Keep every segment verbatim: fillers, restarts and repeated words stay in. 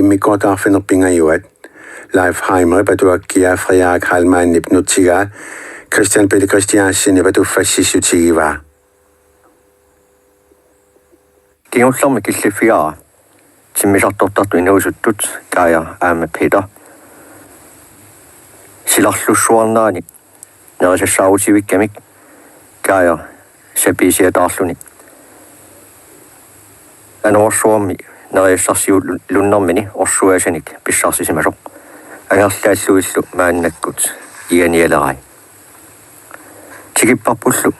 Immikkoortoq arfineq-pingajuat, Leif Heimerip atuakkia Frederik Heilmannip nutsigaa Christian Peter Christiansenip atuffassissutigivaa. Kingullermik killiffigaara timmisartortartut inuusuttut Kaja aamma Peter silarlussuarnerani nerisassaarutigikkamik. Kaja sapiisiataarluni anorersuarmi nerisassarsiulunnermini orsuaasanik pissarsisimasoq angerlaallugillu maannakkut ianialerai. Tikipparpullu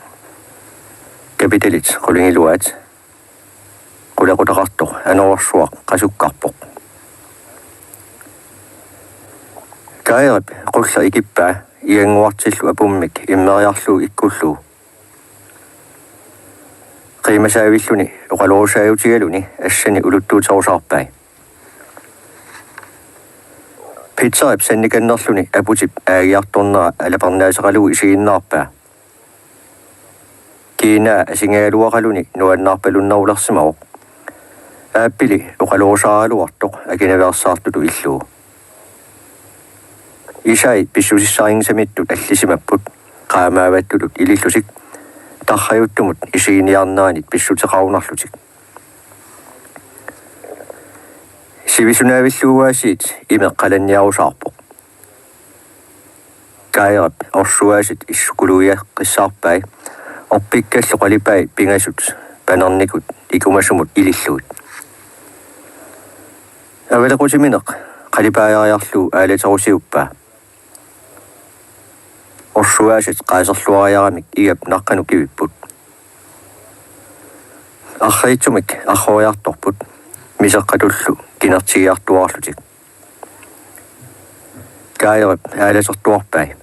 kapitalit qulingiluaat, qulequtaqartoq anorersuaq qasukkarpoq. Kajerip qulleq ikippaa iannguartillu apummik immeriarlugu ikkullugu. Qiimasaavilluni oqalorusaajutigaluni assani uluttuuterusaarpai. Peterip sannikannerluni aputip aagiartornera alapernaaseqalugu isiginnaarpaa. Kiinaa asingajaluaqaluni nuannaarpalunnerulersimavoq. Aappili oqalorusaaraluartoq akinaveersaartutut illugu. Isai pissusissarinngisamittut allisimapput qaamaavattutut ilillutik tarrajuttumut isiginiarneranit pissuteqarunarlutik. Sivisunaavilluuaasiit imeq qalanniarusaarpoq. Kajerip orsuaasit issukuluiaqqissaarpai orpikkallu qalipai pingasut panernikut ikumasumut ilillugit. Avalequtimineq qalipaajariarlugu aalaterusiuppaa. Orsuaasit qaaserluariaramik igap naqqanut kivipput. Arriitsumik arroriartorput miseqqatullu kinertigiartuarlutik. Kajerip aalatertuarpai.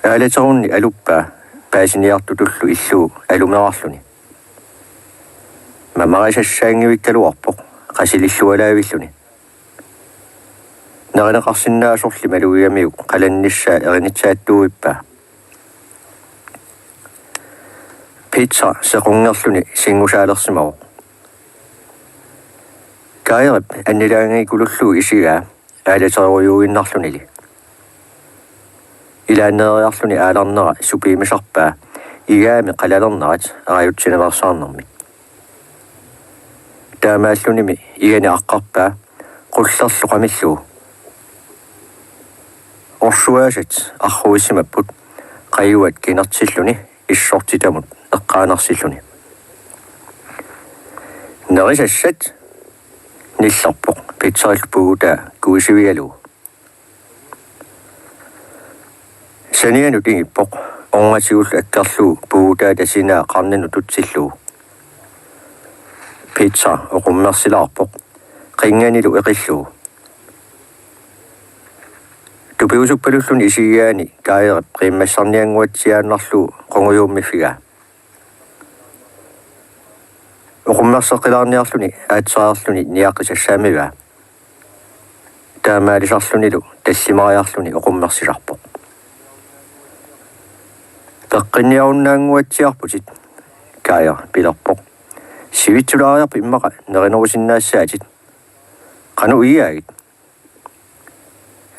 Aalaterunni aluppaa paasiniartutullu illugu alumerarluni. Mamarisassaanngivikkaluarpoq qasilillualaavilluni. Nerineqarsinnaasorli malugigamiuk qalannissaa erinitsaattuuippaa. Peter sequngerluni sinngusaalersimavoq. Kajerip annilaangagikulullugu isigaa aalaterujuinnarlunili. Ilaanneeriarluni aalarnera supiimisarpaa igaami qalalernerat raajutsinaveersaarnermik. Taamaallunimi igani aqqarpaa qullerlu qamillugu. Orsuaasat arruissimapput qajuat kinertilluni issortitamut eqqaanersilluni. Nerisassat, nillerpoq Peterillu puugutaa kuisivigalugu. Sanianut ingippoq orngatigullu akkerlugu puugutaata sinaa qarninut tutsillugu. Peter oqummersilaarpoq qinnganilu eqillugu. Tupiusuppalulluni isigigaani Kajerip qiimmassarniannguatsiaannarlugu qungujuummiffigaa. Oqummerseqqilaarniarluni aatsaarluni niaqqisassaamivaa. Taamaalisarlunilu tallimariarluni oqummersisarpoq. Peqqinniarunnaannguatsiarputit, Kajer pilerpoq. Sivitsulaariarput immaqa nerinerusinnaassaatit. Qanoq igaagit?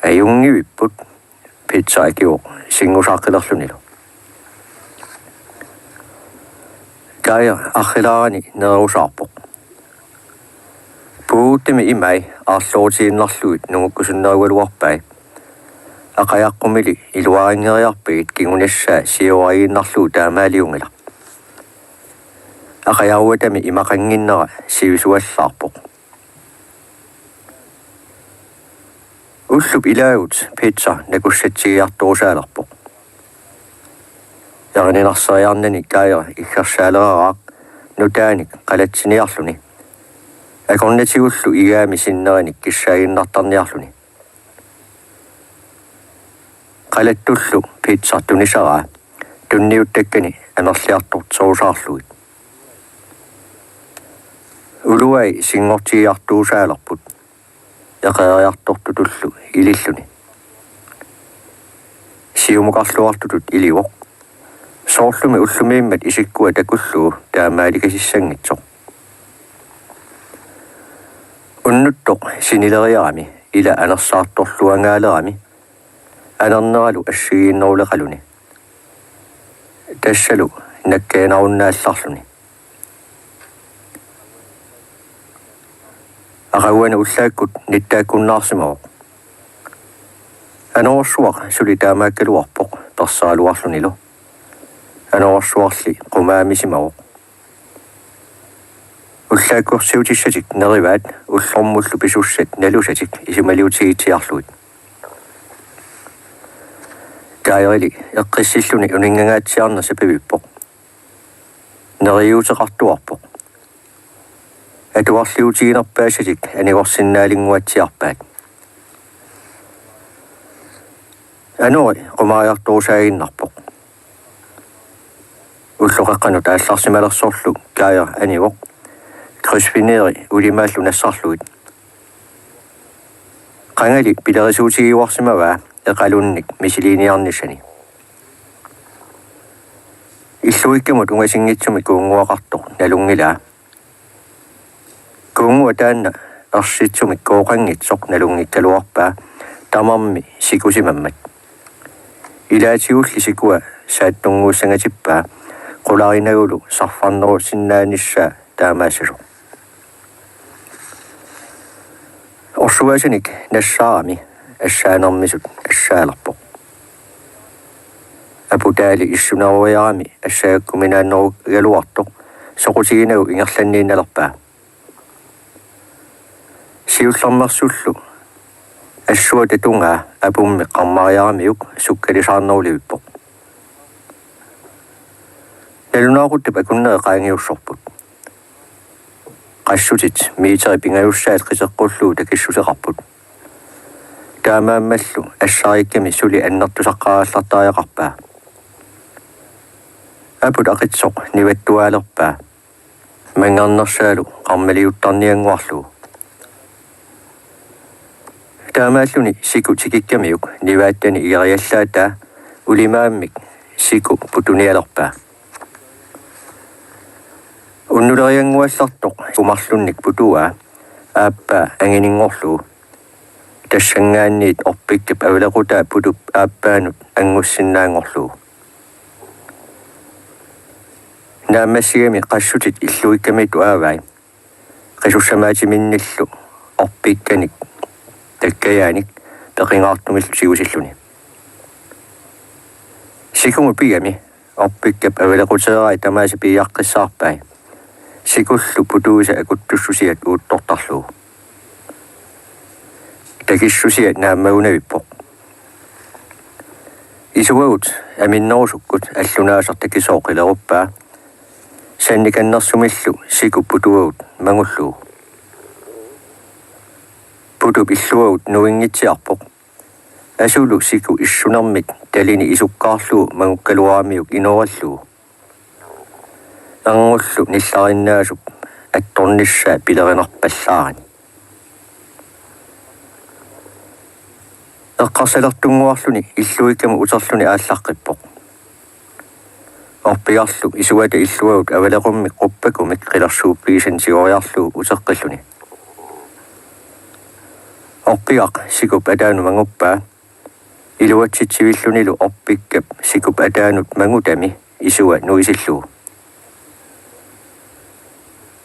Ajunngivipput, Peter akivoq sinngusaaqqillerlunilu. Kajer arrilaarani nererusaarpoq. Puugutami imai aarloorutiinnarlugit nungukkusunnerugaluarpai. Aqajaqqumili iluarinngeriarpagit kingunissaa siuariinnarlugu taamaaliunngilaq. Aqajaruatami imaqannginnera sivisuallaarpoq. Ullup ilaagut Peter nakussatsigiartorusaalerpoq. Erininarseriarnani Kajer iggersaaleraraaq nutaanik qalatsiniarluni. Akornatigullu igaami sinnerinik kissaaginnartarniarluni. Qalattullu Peter tunisaraa tunniuttakkani amerliartorterusaarlugit. Uluai sinngortigiartorusaalerput eqeeriartortutullu ililluni. Siumukarluartutut ilivoq. Soorlumi ullumiimmat isikkua takullugu taamaalikasissanngitsoq. Unnuttoq sinileriarami ila anersaartorluangaalerami anerneralu assigiinneruleqaluni. Tassalu nakkaanarunnaallalluni. Aqaguani ullaakkut nittaakkunnaarsimavoq. Anorersuaq suli taamaakkaluarpoq perseraluarlunilu. Anorersuarli qumaamisimavoq. Ullaakkorsiutissatik nerivaat ullormullu pisussat nalusatik isumaliutigitsiarlugit. Kaajerili eqqissilluni uninngangaatsiarneq sapivippoq. Neriuuteqartuarpoq. Atuarliutiginerpaassatik anigorsinnaalinnguatsiarpaat. Anori qumariartorusaaginnarpoq. Ulloqeqqanut aallarsimalersorlu Kaajer anivoq. Krydsfineri ulimaallu nassarlugit. Qangali pilerisuutigiuarsimavaa eqalunnik misiliiniarnissani. Illuikkamut ungasinngitsumik kuunnguaqartoq nalunngilaa. Kuunngua taanna ersitsumik kooqanngitsoq nalunngikkaluarpaa tamarmi sikusimammat. Ilaatigulli sikua saattunnguussangatippaa qularinagulu sarfarnerusinnaanissaa taamaassasoq. Orsuaasanik nassaarami assaanermisut assaalerpoq. Aputaali issuneroriarami assagakkuminaannerugaluartoq soqutiginagu ingerlanniinnalerpaa. Siullermersullu assuata tungaa apummi qarmariaramiuk sukkalisaarnerulivippoq. Nalunaaquttap akunneri qaangiussorput. Qassutit miiteri pingajussaat qiteqqullugu takissuseqarput. Taamaammallu assariikkami suli annertusaqqaarallartariaqarpaa. Aput aqitsoq nivattuaalerpaa. Manngernersaalu qarmaliuttarniannguarlugu. Taamaalluni siku tikikkamiuk nivaattani igeriallaataa ulimaammik siku putunialerpaa. Unnuleriannguallartoq umarlunnik putuaa aappaa angininngorlugu. Tassanngaanniit orpikkap avalequtaa putup aappaanut anngussinnaanngorlugu. Naammassigami qassutit illuikkamiittut aavai. Qisussamaatiminnillu orpikkanik takkajaanik peqingaartumillu tigusilluni. Sikumut pigami orpikkap avalequteerai tamaasa piiaqqissaarpai. Sikullu putuisa akuttussusiat uuttortarlugu. Takissusia naammagunavippoq. Isuagut aminnerusukkut allunaasaq takisooq qileruppaa. Sannikannersumillu siku putuagut mangullugu. Putup illuagut nuingitsiarpoq. Asulu siku issunermik talini isukkaarlugu mangukkaluaramiuk inorillugu. Erngullu nillarinnaasup attornissaa pilerinarpallaarani. Eqqarsalertunnguarluni illuikkamut uterluni aallaqqippoq. Orpigarlu isuata illuagut avaleqummik quppakumik qilersuuppigisani tigoriarlugu uteqqilluni. Orpigaq sikup ataanut manguppaa. Iluatsitsivillunilu orpikkap sikup ataanut mangutami isua nuisillugu.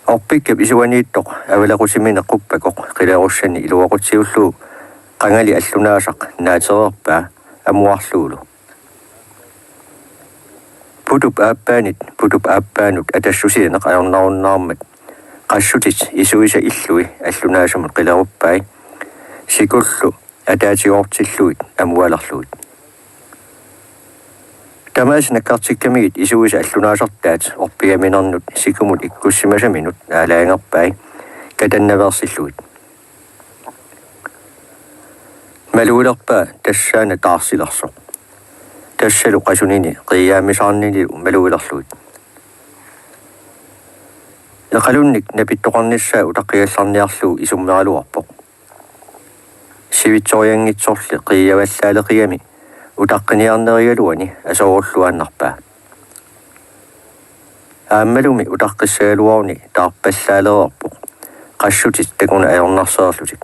Orpikkap isuaniittoq avalequsimini quppakoq qilerussani iluaqutsiullugu qangali allunaasaq naatereerpaa amuarlugulu. Putup aappaanit putup aappaanut atassusianeq ajornarunnaarmat qassutit isuisa illui allunaasumut qileruppai sikullu ataatigoortillugit amualerlugit. Tamaasa nakkartikkamigit isuisa allunaasartaat orpigaminernut sikumut ikkussimasaminut aalajangerpai katannaveersillugit. Malugilerpaa tassaana taarsilersoq. Tassalu qasunini qiiaamisaarninilu malugilerlugit. Eqalunnik napittoqarnissaa utaqqigallarniarlugu isummeraluarpoq. Sivitsorianngitsorli qiiavallaaleqigami utaqqiniarnerigaluani asoorulluaannarpaa. Aammalumi utaqqissagaluaruni taarpallaalereerpoq. qassutit takuneq ajornarseerlutik.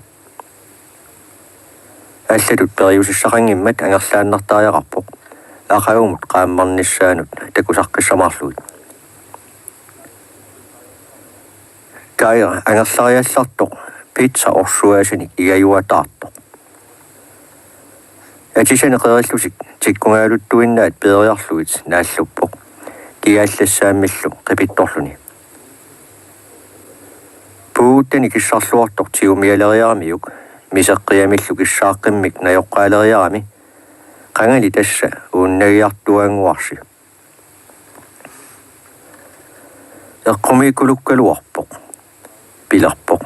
Allatut periusissaqanngimmat angerlaannartariaqarpoq aqagumut qaammarnissaanut takusaqqissamarlugit. Kaja angerlariallartoq Peter orsuaasinik igajuataartoq. Atisani qerillutik tikkungaaluttuinnaat peeriarlugit naalluppoq kigaallassaammillu qipittorluni. Puuguttani kissarluartoq tigumialeriaramiuk miseqqiamillu kissaaqqimmik najoqqaaleriarami qangali tassa uunnagiartuaannguarsi. Eqqumiikkulukkaluarpoq, pilerpoq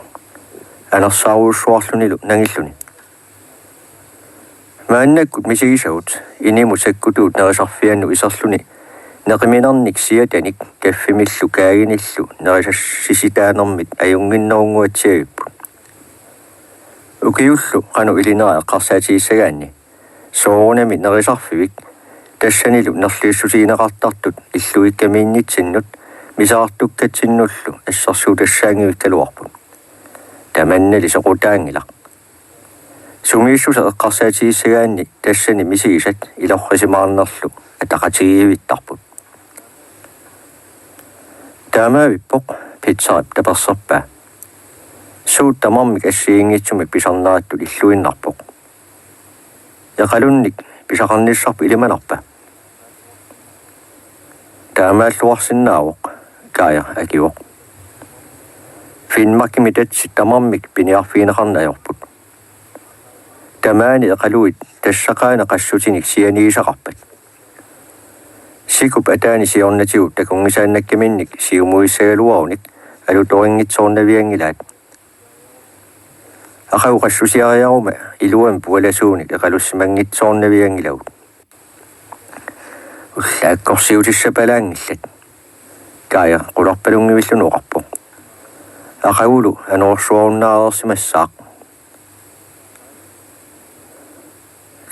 anersaarujussuarlunilu nangilluni. Maannakkut misigisagut inimut sakkutuut nerisarfiannut iserluni neqiminernik siatanik kaffimillu kaaginillu nerisassisitaanermit ajunnginnerunnguatsiavipput. Ukiullu qanoq ilinera eqqarsaatigissagaanni soorunami nerisarfivik tassanilu nerliissusigineqartartut illuikkamiinnitsinnut misissuartukkatsinnullu assersuutassaanngivikkaluarput. Tamannali soqutaanngilaq. Sumiissuseq eqqarsaatigissagaanni tassani misigisat ilorrisimaarnerlu ataqatigiivittarput. Taamaavippoq, Peterip taperserpaa. Suut tamarmik assigiinngitsumik pisarnerattut illuinnarpoq. Eqalunnik pisaqarnissarput ilimanarpa? Taamaalluarsinnaavoq, Kaja akivoq. Finnmarkimi tatsit tamarmik piniarfigineqarneq ajorput. Tamaani eqaluit tassaqaana qassutinik sianigisaqarpat? Sikup ataani siornatigut takunngisaannakkaminnik siumuissagaluarunik alutorinngitsoornavianngilaat. Aqagu qassusiariaruma iluamik pualasuunik eqalussimanngitsoornavianngilagut. Ullaakkorsiutissapalaanngillat, Kaja qularpalunngivilluni oqarpoq. Aqagulu anorersuarunnaareersimassaaq.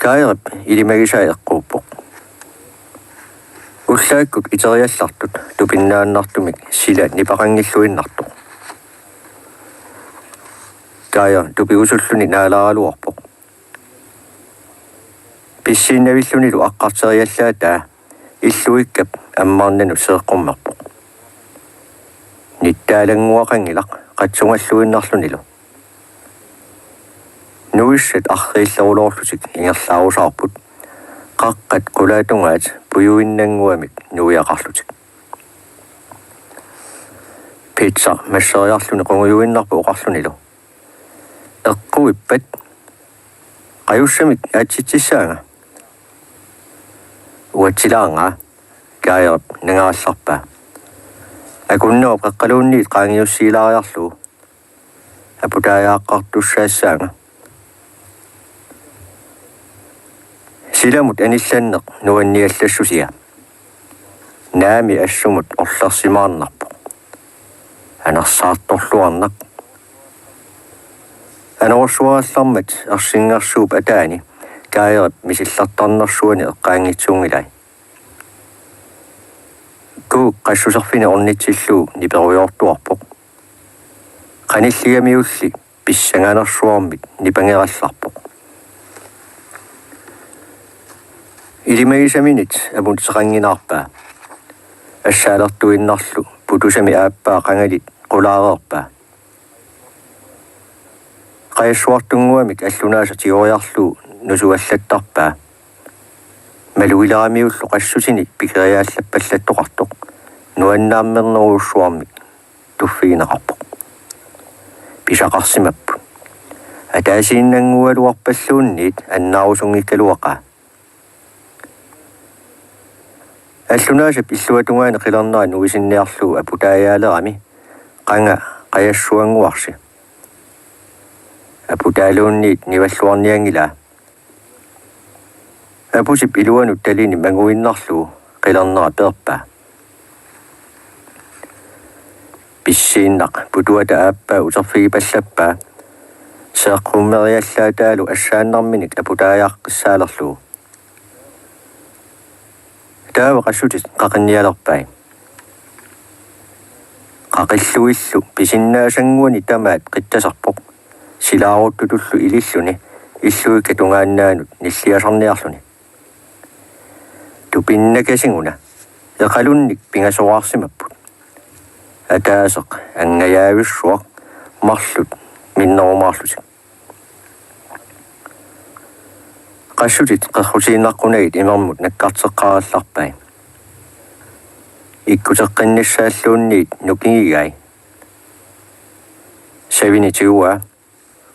Kajarip ilimagisaa eqquuppoq. Ullaakkut iteriallartut tupinnaannartumik sila nipaqanngilluinnartoq. Kaja tupigusulluni naalaaraluarpoq. Pissiinnavillunilu aqqarteriallaataa illuikkap ammarnanut seeqqummerpoq. Nittaalannguaqanngilaq qatsungalluinnarlunilu. Nuissat arriilleruloorlutik ingerlaarusaarput, qaqqat qulaatungaat pujuinnannguamik nuiaqarlutik. Peter masseriarluni qungujuinnarpoq oqarlunilu: Eqquippat? Qajussamik aatsitsissaanga? Uatsilaarnga, Kajarip nangerallarpaa. Akunnerup qeqqaluunniit qaangiussiilaariarlugu. Aputaajaaqqartussaassaanga. Silamut anillanneq nuanniallassusia. Naami assumut orlersimaarnarpoq. Anersaartorluarnaq. Anorersuarallarmat ersinngersuup ataani Kajarip misillertarnersuani eqqaanngitsuunngilai. Kuuk qassuserfini ornitsillugu niperujoortuarpoq. Qanilligamiulli pissanganersuarmik nipangerallarpoq. Ilimagisaminit amuteqannginaarpaa. Assaalertuinnarlu putusami aappaa qangali qulaareerpaa. Qajassuartunnguamik allunaasaq tigoriarlugu nusuallattarpaa. Malugileramiullu qassutini pikeriaallapallattoqartoq nuannaammernerujussuarmik tuffigineqarpoq. Pisaqarsimapput. Ataasiinnanngualuarpalluunniit annaarusunngikkaluaqaa. Allunaasap illuatungaani qilernera nuisinniarlugu aputaajaalerami qanga qajassuannguarsi. Aputaaluunniit nivalluarnianngilaa. Aputip iluanut talini manguinnarlugu qilernera peerpaa. Pissiinnaq putuata aappaa uterfigipallappaa. Seeqqummeriallaataalu assaannarminik aputaajaaqqissaalerlugu. Taava qassutit qaqinnialerpai. Aqilluillu pisinnaasannguani tamaat qittasarpoq, silaaruttutullu ililluni illuikka tungaannaanut nilliasarniarluni. Tupinnakasiguna Eqalunnik pingasoraarsimapput. Ataaseq angajaavissuaq marluk minnerumaarlutik. Qassutit qerrutiinnaqqunagit imermut nakkarteqqaarallarpai. Ikkuteqqinnissaalluunniit nukingigai. Savini tiguaa,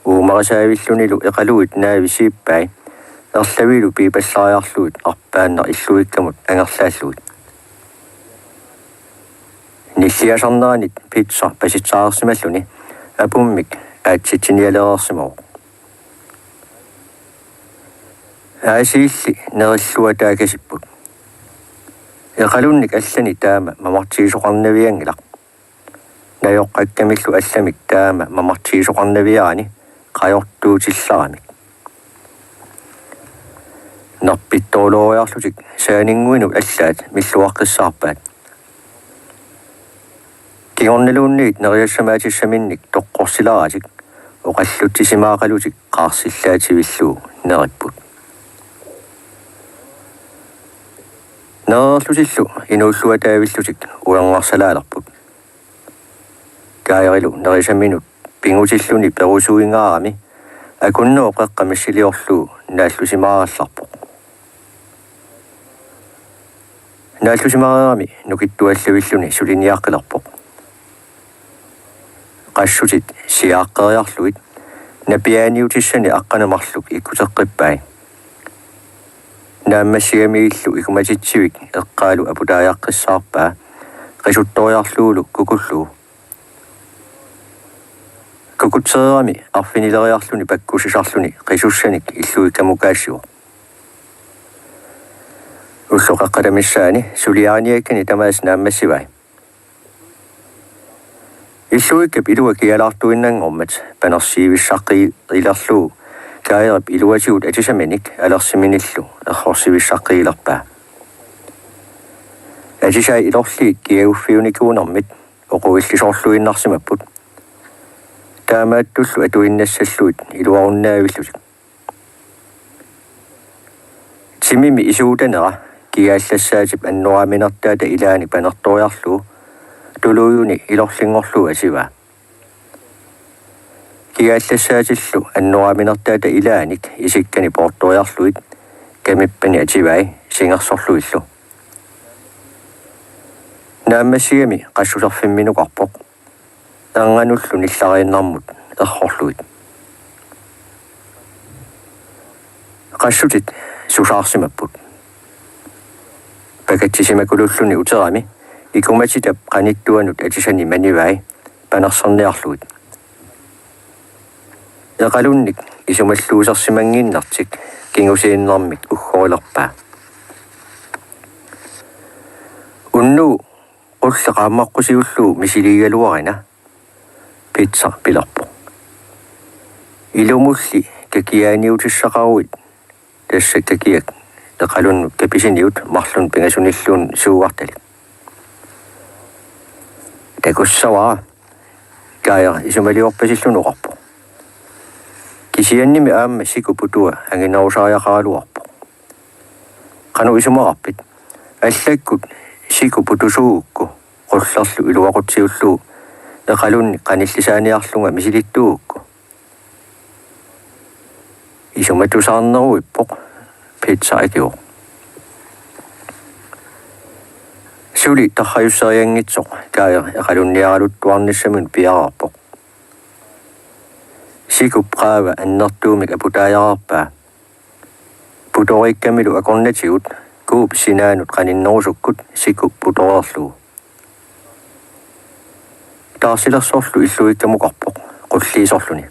uumarisaavillunilu Eqaluit naavisiippai, erlavilu piipallariarlugit arpaannaq illuikkamut angerlaallugit. Nilliasarneranit Pitsa pasitsaarsimalluni apummik aatsitsinialereersimavoq. Aasiilli nerilluataakasipput. Eqalunnik allani taama mamartigisoqarnavianngilaq. Najoqqakkamillu allamik taama mamartigisoqarnaviarani qajortuutillaramik. Nerpittorulooriarlutik saaninnguinut allaat milluaqqissaarpaat. Kingornaluunniit neriassamaatissaminnik toqqorsilaratik oqallutsisimaaqalutik qaarsillaativillu neripput. Nereerlutillu inuulluataavillutik uerngarsalaalerput. Kaajerilu nerisaminut pingutilluni perusuingaarami akunnerup qeqqa missiliorlugu naallusimaarallarpoq. Naallusimaareerami nukittuallavilluni suliniaqqilerpoq. Qassutit siaaqqeriarlugit napiaaniutissani aqqaneq marluk ikkuteqqippai. Naammassigamiillu ikumatitsivik eqqaalu aputaajaqqissaarpaa qisuttoriarlugulu kukullugu. Kukutsereerami arfinileriarluni pakkusisarluni qisussanik illuikkamukaassivoq. Ulloqeqqata missaani suliariniakkani tamaasa naammassivai. Illuikkap ilua kialaartuinnanngormat panersiivissaqqiilerlugu Kaajerip iluatigut atisaminik alersiminillu errorsivissaqqiilerpaa. Atisai ilorliit kiaguffiunikuunermit oquillisoorluinnarsimapput. Taamaattullu atuinnassallugit iluarunnaavillutik. Timimi isuutanera kigaallassaatip annoraaminertaata ilaani panertoriarlugu tuluujuni ilorlinngorlugu ativaa. Kigaallassaatillu annoraaminertaata ilaanik isikkani poortoriarlugit kamippani ativai singersorlugillu. Naammassigami qassuserfimminukarpoq. Ernganullu nillariinnarmut errorlugit. Qassutit susaarsimapput. Pakatsisimakululluni uterami ikumatitap qanittuanut atisani manivai panerserniarlugit. Eqalunnik isumalluusersimannginnertik kingusiinnarmik uggorilerpaa. Unnugu qulleq qaammaqqusiullugu misiliigaluarina, Pitsa pilerpoq. Ilumulli kakiaaniutissaqaruit, tassa kakiak Eqalunnut kapisiniut marlunnik pingasunilluunniit suugartalik. Takussavara, Kaaja isumaliorpasilluni oqarpoq. Kisiannimi aamma siku putua anginerusariaqaraluarpoq. Qanoq isumaqarpit? Allakkut siku putusuugukku, qullerlu iluaqutsiullugu Eqalunnik qanillisaaniarlunga misilittuugukku. Isumatusaarneruippoq, Pitsa akivoq. Suli tarrajusserianngitsoq Kaaja Eqalunniaraluttuarnissaminut piareerpoq. Sikup qaava annertuumik aputaajareerpaa. Putoriikkamilu akornatigut kuup sinaanut qaninnerusukkut siku putoreerlugu. Taarsilersorlu illuikkamukarpoq qulliisorluni.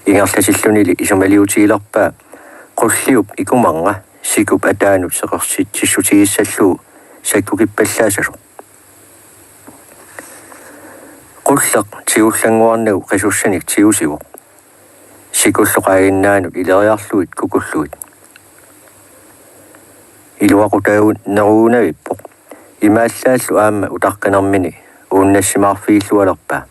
Ingerlasillunili isumaliutigilerpaa qulliup ikumarnga sikup ataanut seqersitsissutigissallugu sakkukippallaassasoq. Qulleq tigullannguarnagu qisussanik tigusivoq. Sikullu qaaginnaanut ileriarlugit kukullugit. Iluaqutaanerugunavippoq. Imaallaallu aamma utaqqinermini uunnassimaarfigillualerpaa.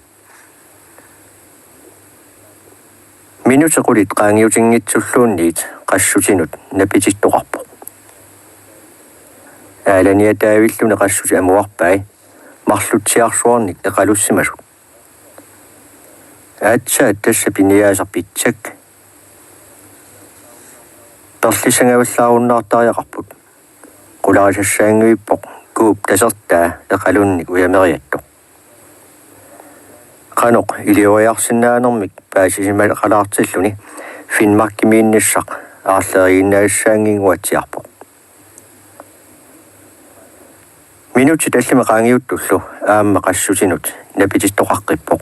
Minutit qulit qaangiutinngitsulluunniit qassutinut napitittoqarpoq. Aalaniataavilluni qassutit amuarpai marlutsiarsuarnik eqalussimasut. Aatsaat tassa piniaasaq pitsak. Perlissangavallaarunnaartariaqarput. Qularisassaanngivippoq kuup tasertaa eqalunnik ujameriattoq. Qanoq ilioriarsinnaanermik paasisimaqalaartilluni Finnmarkimiinnissaq aarleriinnaassaannginnguatsiarpoq. Minutit tallimat qaangiuttullu aamma qassutinut napitittoqaqqippoq.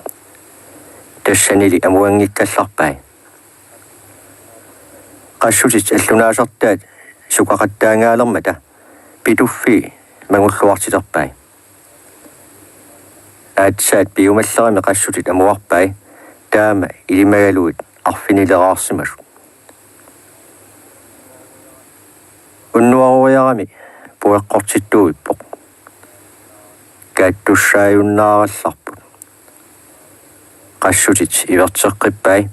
Tassanili amuanngikkallarpai. Qassutit allunaasartaat sukaqattaangaalermata Pituffii mangulluartiterpai. Aatsaat piumallerami qassutit amuarpai taama ilimagaluit arfinileraarsimasut. Unnuaroriarami pueqqortittuuippoq. Kaattussaajunnaarallarput. Qassutit iverteqqippai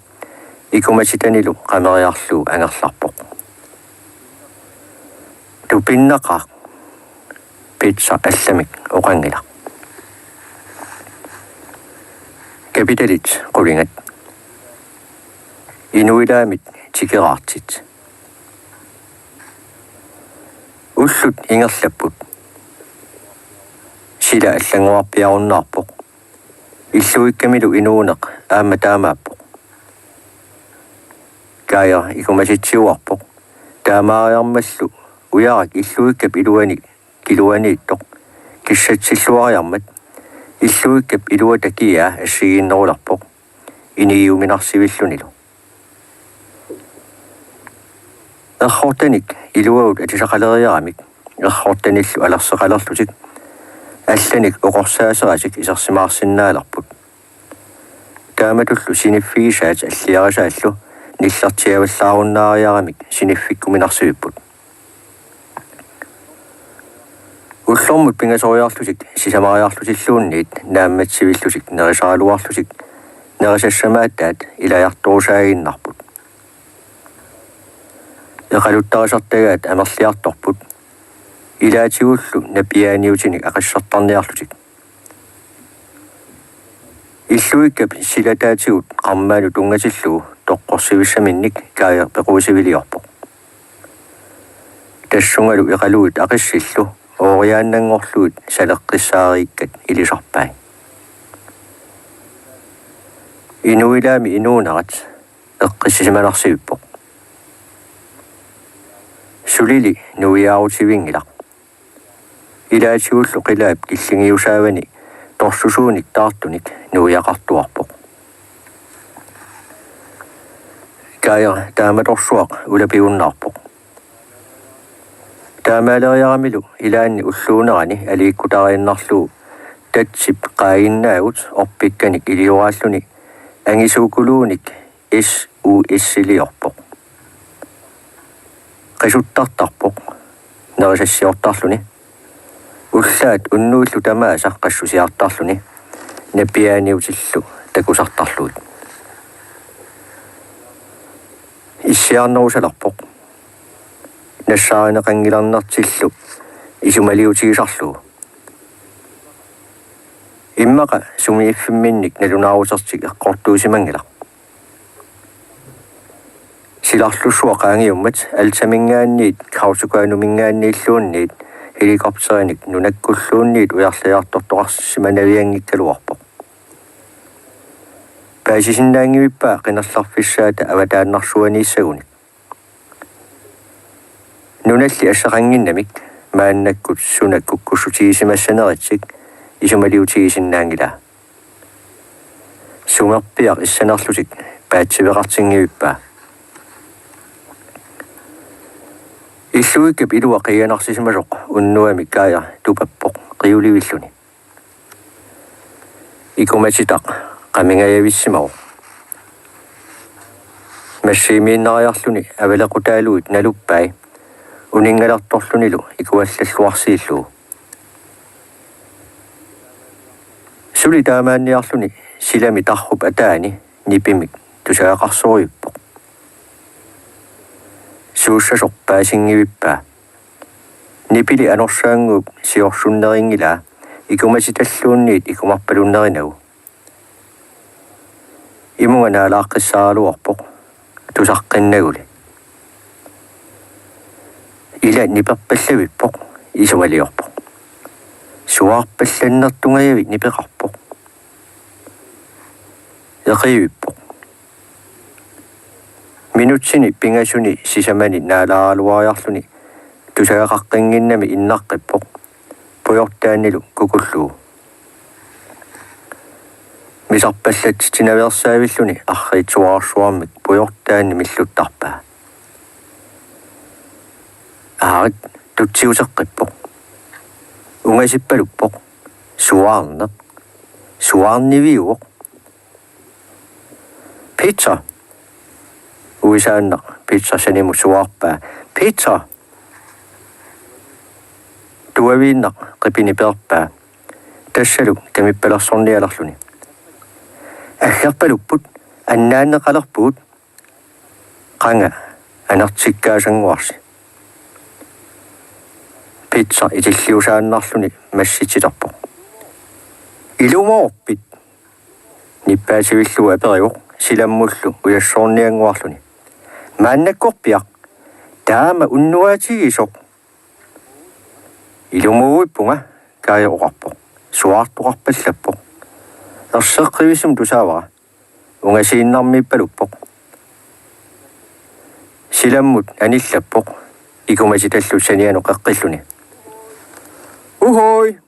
ikumatitanilu qameriarlugu angerlarpoq. Tupinnaqaaq, Petsa allamik oqanngilaq. Kapitalit qulingat. Inuilaamit tikeraartit. Ullut ingerlapput. Sila allanngorarpiarunnaarpoq. Illuikkamilu inuuneq aamma taamaappoq. Kaaja ikumatitsiuarpoq. Taamaariarmallu ujarak Illuikkap iluani kiluaniittoq kissatsilluariarmat Illuikkap iluata kiaa assigiinnerulerpoq inigiuminarsivillunilu. Errortanik iluavut atisaqaleriaramik errortanillu alerseqalerlutik allanik oqorsaaseratik isersimaarsinnaalerput. Taamatullu siniffigisaat alliarisaallu nillertiavallaarunnaariaramik siniffikkuminarsivipput. Ullormut pingasoriarlutik sisamariarlutilluunniit naammatsivillutik nerisaraluarlutik nerisassamaataat ilajartorusaaginnarput. Eqaluttarisartagaat amerliartorput. Ilaatigullu napiaaniutinik aqissertarniarlutik. Illuikkap silataatigut qarmaanut tunngatillugu toqqorsivissaminnik Kaaja pequisiviliorpoq. Tassungalu eqaluit aqissillu ooriaannanngorlugit saleqqissaariikkat ilisarpai. Inuilaami inuunerat eqqissisimanarsiippoq. Sulili nuiaarutivinngilaq. Ilaatigullu qilaap killingiusaavani torsusuunik taartunik nuiaqartuarpoq. Kaaja taamatorsuaq ulapigunnaarpoq. Taamaaleriaramilu ilaanni ulluunerani aliikkutariinnarlugu tatsip qaaginnaagut orpikkanik ilioraalluni angisuukuluunik S U S-iliorpoq. Qisuttartarpoq nerisassiortarluni. Ullaat unnuillu tamaasa qassusiartarluni napiaaniutillu takusartarlugit. Issiarnerusalerpoq nassaarineqanngilernertillu isumaliutigisarlugu. Immaqa sumiiffimminnik nalunaarutertik eqqortuusimanngilaq. Silarlussuaq qaangiummat Altaminngaanniit Kautokeinominngaanniilluunniit helikopterinik nunakkulluunniit ujarliartortoqarsimanavianngikkaluarpoq. Paasisinnaanngivippaa qinerlerfissaata avataannarsuaniissagunik. Nunalli assaqannginnamik maannakkut suna kukkussutigisimassaneritsik isumaliutigisinnaanngilaa. Sumerpiaq issanerlutik paatsiveqartinngivippaa. Illuikkap ilua qiianarsisimasoq unnuami Kaaja tupappoq qiulivilluni. Ikumatitaq qamingajavissimavoq. Massiimiinnariarluni avalequtaalugit naluppai uninngalertorlunilu ikuallalluarsiillugu. Suli taamaanniarluni silami tarrup ataani nipimik tusagaqarsorivippoq. Suussasoq paasinngivippoq. Nipili anorsaannguup siorsunneringila ikumatitalluunniit ikumarpalunnerinagu. Imunga naalaaqqissaaraluarpoq tusaqqinnaguli. Ila niperpallavippoq, isumaliorpoq. Suaarpallannertungajavik nipeqarpoq. Eqiivippoq. Minutsini pingasuni sisamani naalaaraluariarluni tusagaqaqqinnginnami innaqqippoq pujortaannilu kukullugu. Misarpallatsitsinaveersaavilluni arriitsuararsuarmik pujortaanni milluttarpaa. Aarit tutsiuteqqippoq. Ungasippaluppoq. Suaarneq. Suaarniviuvoq. Peter. Uisaannaq Peter sanimut suaarpaa. Peter. Tuaviinnaq qipini peerpaa. Tassalu kamippalersornialerluni. Aggerpalupput, annaanneqalerpugut. Qanga anertikkaasannguarsi. Peter itilliusaannarluni massitsiterpoq. Ilumoorpit? Nippaativillugu aperivoq silammullu ujassoorniannguarluni. Maannakkorpiaq? Taama unnuaatigisoq. Ilumoorpunga, Kaaja oqarpoq. Suaartoqarpallappoq. Erseqqivissumik tusaavara. Ungasiinnarmiippaluppoq. Silammut anillappoq. Ikumatitallu sanianut qeqqilluni. Uhoi!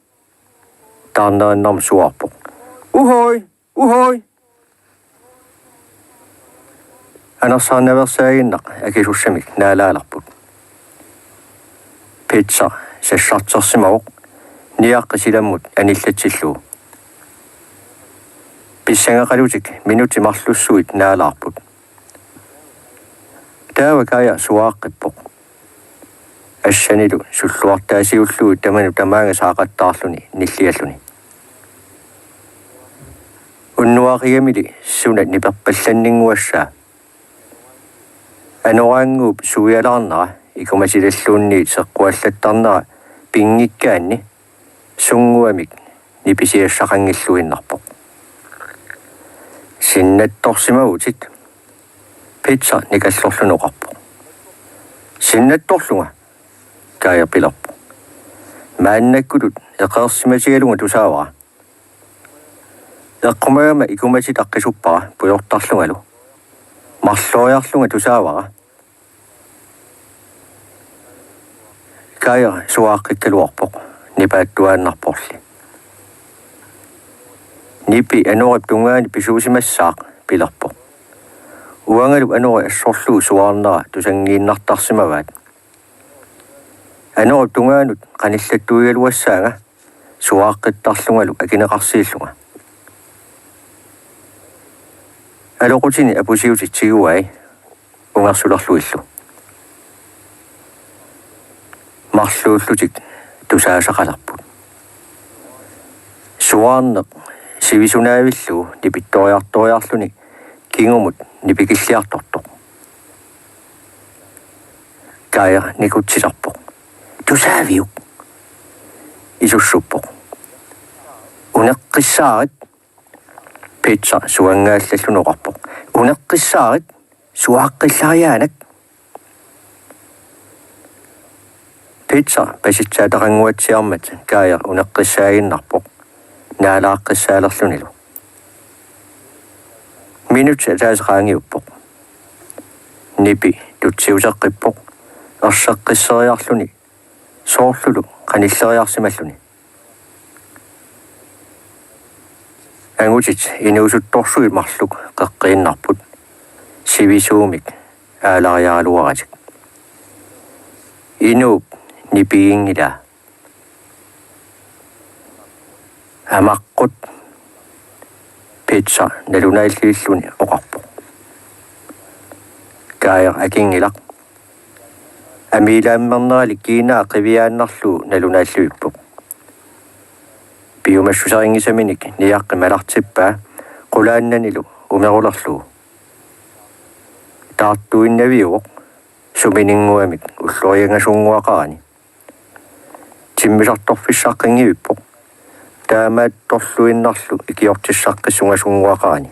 Taarnerinnarmik suaarpoq. Uhoi! Uhoi! Anersaarnaveersaaginnaq akisussamik naalaalerput. Peter sassartersimavoq niaqqi silammut anillatsillugu. Pissangaqalutik minutsit marlussuit naalaarput. Taava Kaaja suaaqqippoq. Assanilu sulluartaasiullugit tamanut tamaanga saaqattaarluni nillialluni. Unnuaqigamili suna niperpallanninnguassaa. Anoraannguup suialaarnera ikumatitalluunniit seqquallattarnera pinngikkaanni sunnguamik nipisiassaqanngilluinnarpoq. Sinnattorsimavutit, Peter nikallorluni oqarpoq. Sinnattorlunga, Kaaja pilerpoq. Maannakkutut eqeersimatigalunga tusaavara. Eqqumagama ikumatitaq qisuppara pujortarlungalu. Marloriarlunga tusaavara. Kaaja suaaqqikkaluarpoq nipaattuaannarporli. Nipi anorip tungaani pisuusimassaaq, pilerpoq. Uangalu anori assorlugu suaarnera tusanngiinnartarsimavaat. Anorip tungaanut qanillattuigaluassaanga suaaqqittarlungalu akineqarsiillunga. Aloqutini apusiutit tiguai ungersulerlugillu. Marluullutik tusaasaqalerput. Suaarneq sivisunaavillugu nipittoriartoriarluni kingumut nipikilliartortoq. Kaaja nikutsilerpoq. Tusaaviuk? Isussuppoq. Uneqqissaarit, Peter suangaallalluni oqarpoq. Uneqqissaarit, suaaqqillariaanak. Peter pasitsaataqannguatsiarmat Kaaja uneqqissaaginnarpoq naalaaqqissaalerlunilu. Minutsit ataaseq qaangiuppoq. Nipi tutsiuteqqippoq erseqqisseriarluni soorlulu qanilleriarsimalluni. Angutit inuusuttorsuit marluk qeqqiinnarput sivisuumik aalariaraluaratik. Inuup nipiginngilaa. Amaqqut, Peter nalunaallivilluni oqarpoq. Kaaja akinngilaq. Amiilaammernerali kiinaa qiviaannarlugu nalunaallivippoq. Piumassuserinngisaminik niaqqi malartippaa qulaannanilu umerulerlugu. Taartuinnaviuvoq sumininnguamik ulloriangasunnguaqarani. Timmisartorfissaqqinngivippoq taamaattorluinnarlu ikiortissaqqissungasunnguaqarani.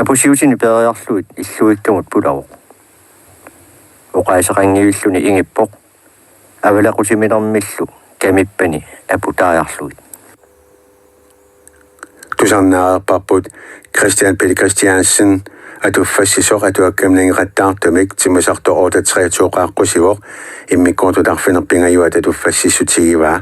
Apusiutini peeriarlugit illuikkamut pulavoq. Oqaaseqanngivilluni ingippoq avalequtiminermillu kamippani aputaajarlugit. Tusarnaareerparput Kristian Pelle Kristiansen atuffassisoq atuakkamik nangeqattaartumik timmisartoq otteogtres-aaqqusivaa, immikkoortut arfineq-pingajuat atuffassissutigivaa.